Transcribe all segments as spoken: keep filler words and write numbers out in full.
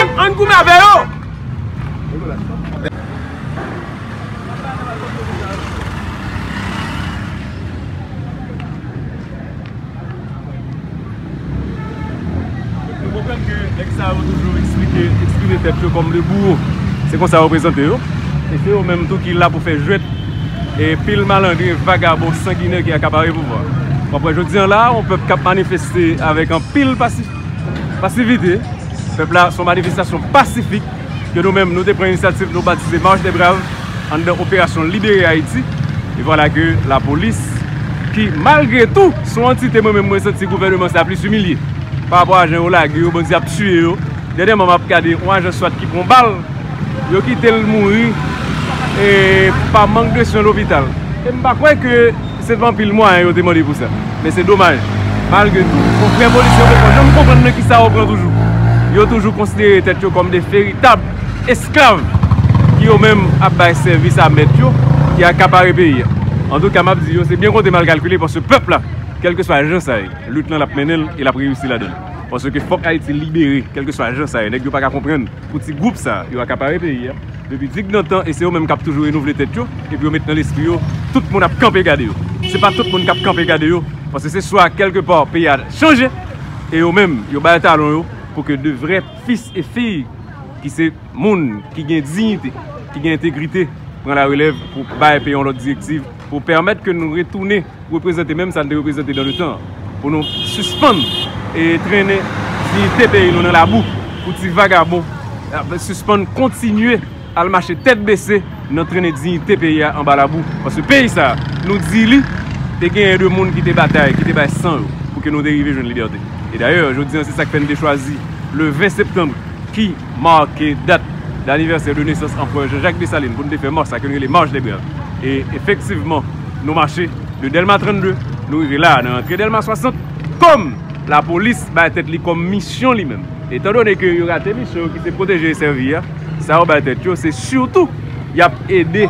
Ann, ann goumen avè yo! Nou konprann ke nèg sa yo toujou eksplike, eksprime tèt yo kòm de bouwo. Se konsa yo prezante yo. E se yo menm tou ki la pou fè jwèt e pil malandren, vagabon, sanginè ki akapare pouvwa. W ap wè jodi a la, yon pèp k ap manifeste avèk anpil pasi-, pasivite. Pèp la, se yon manifestasyon pasifik ke nou menm, nou te pran inisyativ, nou batize Marche des Braves anndan operasyon Libere Ayiti. E vwala ke lapolis, ki malgre tou, se yon antite mwen menm mwen santi gouvènman sa plis imilye pa rapò a jan yo lage yo, bandi ap tiye yo. Dènyèman, m ap gade yon ajan swat ki pran bal, yo kite l mouri e pa mank de swen lopital. E m pa kwè ke se pa anpil mwayen yo te mande pou sa. Men se domaj. Malgre tou, konfrè polisye yo poko janm konprann nan kisa yo pran toujou. Yo toujou konsidere tèt yo kòm de veritab esklav ki yo menm ap bay sèvis a mèt yo, ki akapare peyi a. Antouka, m ap di yo, se byen konte mal kalkile, paske pèp la, kèlkeswa jan sa ye, lit lan l ap mennen l e l ap reyisi ladan l. Paske fòk Ayiti libere, kèlkeswa jan sa ye. Nèg yo pa ka konprann pou ti gwoup sa yo akapare peyi a depi digdantan, e se yo menm k ap toujou renouvle tèt yo, epi yo met nan lespri yo tout moun ap kanpe gade yo. Se pa tout moun k ap kanpe gade yo, paske se swa kèlkepa peyi a chanje, e yo menm yo bay talon yo pou ke de vrè fis e fiy ki se moun ki gen diyite, ki gen entegrite, pran larelèv pou bay peyi a yon lòt direktiv, pou pèmèt ke nou retounen reprezante menm sa n te reprezante dan letan an. Pou nou sispann e trennen diyite peyi nou nan labou pou ti vagabon, sispann kontinye al mache tèt bese nan trennen diyite peyi a anba labou. Paske peyi sa a, nou di li, te genyen de moun ki te batay, ki te bay san yo pou ke nou te rive jwenn libète. E dayè, jodi a, se sa k fè n te chwazi le ven septanm ki make dat danivèsè de nesans Anperè Jean-Jacques Dessalines pou n te fè mach sa ke n rele Marche des Braves. E efektivman, nou mache de Dèlma trannde, nou rive la, nan rantre Dèlma swasant, kòm lapolis bay tèt li kòm misyon li menm. Etandone ke yo rate misyon yo ki se pwoteje e sèvi a, sa yo bay tèt yo, se sitou y ap ede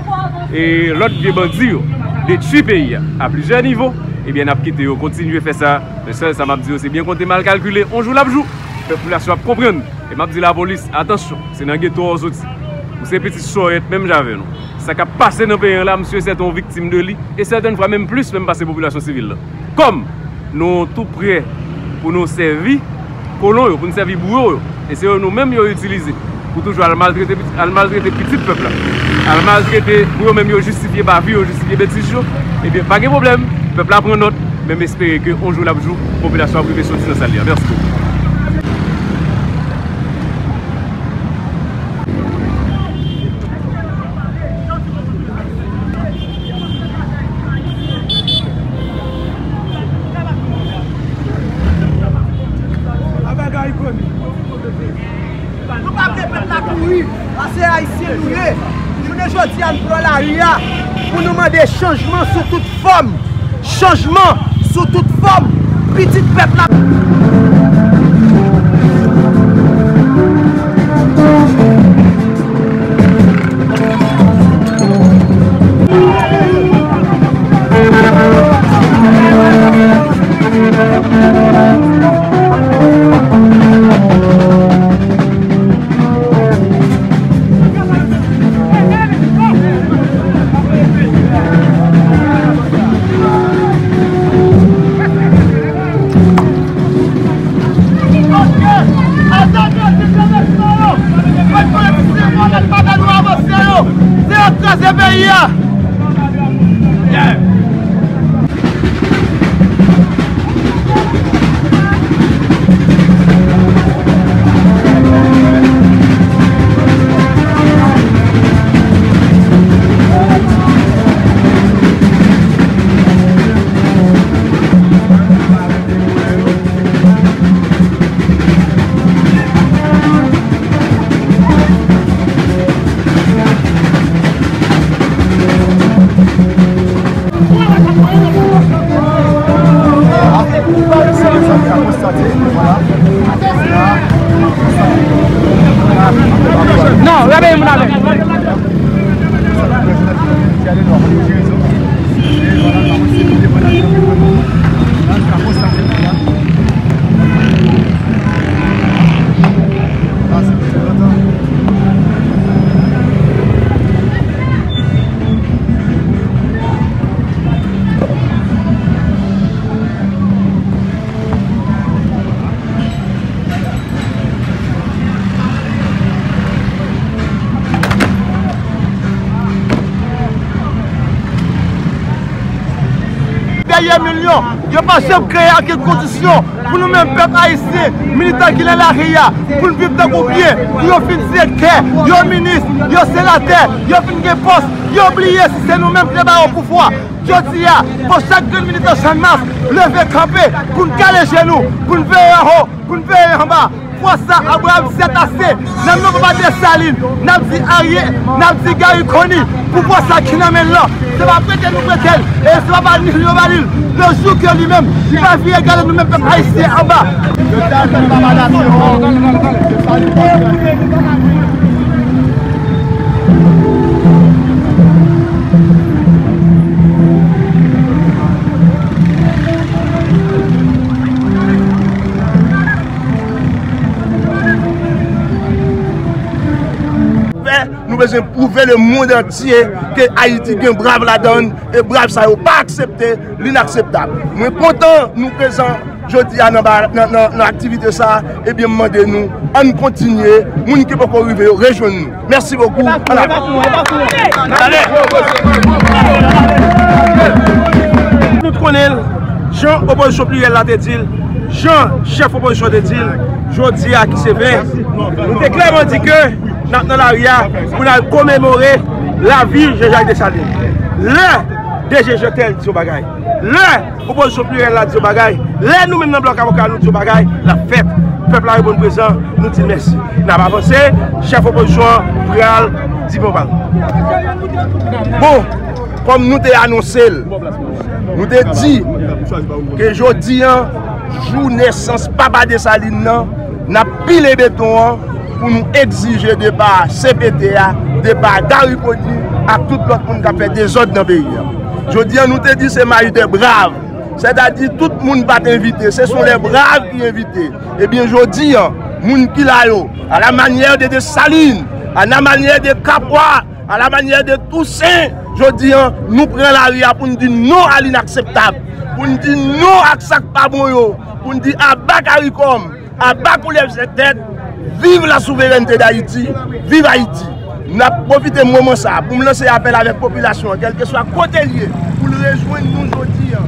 e lòt vye bandi yo detwi peyi a, a plizyè nivo, ebyen, n ap kite yo kontinye fè sa. Men sèl sa m ap di yo, se byen konte mal kalkile, on jou l ap jou, popilasyon ap konprann. E m ap di lapolis, atansyon, se nan geto a w soti. Ou se pitit Sòrèt menm jan avè nou. Sa k ap pase nan peyi an la, m si e sèten w viktim de li, e sètèn fwa menm plis menm pase popilasyon sivil la. Kòm nou tou prè pou nou sèvi kolon yo, pou n sèvi bouwo yo, e se yo nou menm yo itilize pou toujou al maltrete, al maltrete pitit pèp la, al maltrete pou yo menm yo jistifye bavi yo, jistifye betiz yo, ebyen, pa gen pwoblèm, pèp la pran nòt, men m espere ke on jou l ap jou, popilasyon ap rive soti nan sa l ye a. Mèsi bokou. Nou pa vle pèp la kouri, paske se Ayisyen nou ye. Jounen jodi a, nou pran lari a pou nou mande chanjman sou tout fòm. Chanjman sou tout fòm. Pitit pèp la. Dèyè milyon, yo pa janm kreye okenn kondisyon pou nou menm pèp ayisyen, militan ki nan lari a, pou n viv tankou byen, pou yo fin direktè, yo minis, yo senatè, yo fin gen pòs, yo bliye si se nou menm ki te ba yo pouvwa. Jodi a, fò chak grenn militan Channmas leve kanpe pou n kale je nou, pou n veye anwo, pou n veye anba. Fwa sa, Abraham, sèt ase, nan non Papa Desalin, n ap di Arye, n ap di Gary Conille, pou fwa sa ki nan men l lan, se pa prete nou prete l, e se pa ba li nou ba li l. Le jou ke li menm, li va vire gade nou menm pèp ayisyen anba. Fè, nou bezwen pwouve lemonn antye ke Ayiti gen brav ladan l, e brav sa yo pa aksepte, linakseptab. Mwen kontan nou prezan jodi a nan ba-, nan, nan, nan aktivite sa a, ebyen, m mande nou, ann kontinye, moun ki poko rive yo, rejwenn nou. Mèsi bokou. Ann ale. Nou konnen l, jan opozisyon pliryèl la te di l, jan chèf opozisyon te di l, jodi a ki se ven, nou te klèman di ke n ap nan lari a pou n al komemore lavi Jean Jacques Dessalines. Lè D G Jeantel di yon bagay, lè opozisyon pliryèl la di yon bagay, lè nou menm nan blòk avoka nou di yon bagay, l ap fèt. Pèp la reponn prezan, nou di l mèsi. N ap avanse, chèf opozisyon an pral di bon bagay. Bon, kòm nou te anonse l, nou te di ke jodi a, jou nesans Papa Desalin nan, n ap pile beton an pou nou egzije depa C P T a, depa Gary Conille ak tout lòt moun k ap fè dezòd nan peyi a. Jodi a, nou te di se marche des braves, sètadi tout moun pa t envite, ce sont les braves qui invités. Ebyen, jodi a, moun ki la yo, à la manière de Dessalines, à la manière de Capois, à la manière de Toussaint, jodi a, nou pran lari a pou n di non à l'inakseptab, pou n di non ak sa k pa bon yo, pou n di aba CARICOM, aba koulèv sèt tèt, viv la souveraineté d'Haïti, viv Ayiti. N ap pwofite moman sa a pou m lanse apèl avèk popilasyon an, kèlkeswa kote l ye, pou l rejwenn nou jodi a.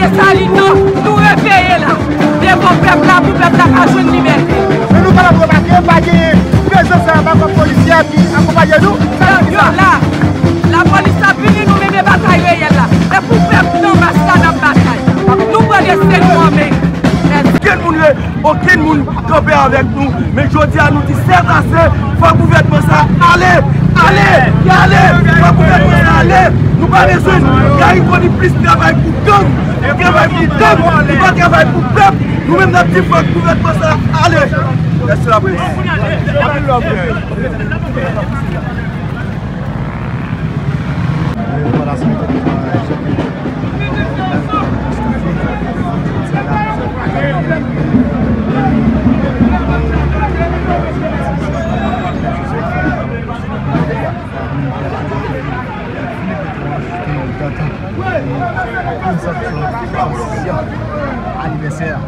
Desalin nan, nou reveye la devan pèp la pou pèp la ka jwenn libète. Men nou kapab remake, pa gen prezans sa a, pa kòm polisye a ki akonpaye nou. Sa vle di sa. Yo la, lapolis ap vini, nou mennen batay reyèl la. E pou pèp nan mas la n ap batay. Nou pran desten nou an men. Mèsi. Okenn moun re-, okenn moun kanpe avèk nou. Men jodi a nou di sèt ase, fòk gouvènman sa ale, ale, e ale, fòk gouvènman sa ale. Nou pa bezwen Gary Conille plis travay pou gang, li travay pou gang, li pa travay pou pèp. Nou menm n ap di fòk gouvènman sa ale. Rèste la presse. Anivèsè a.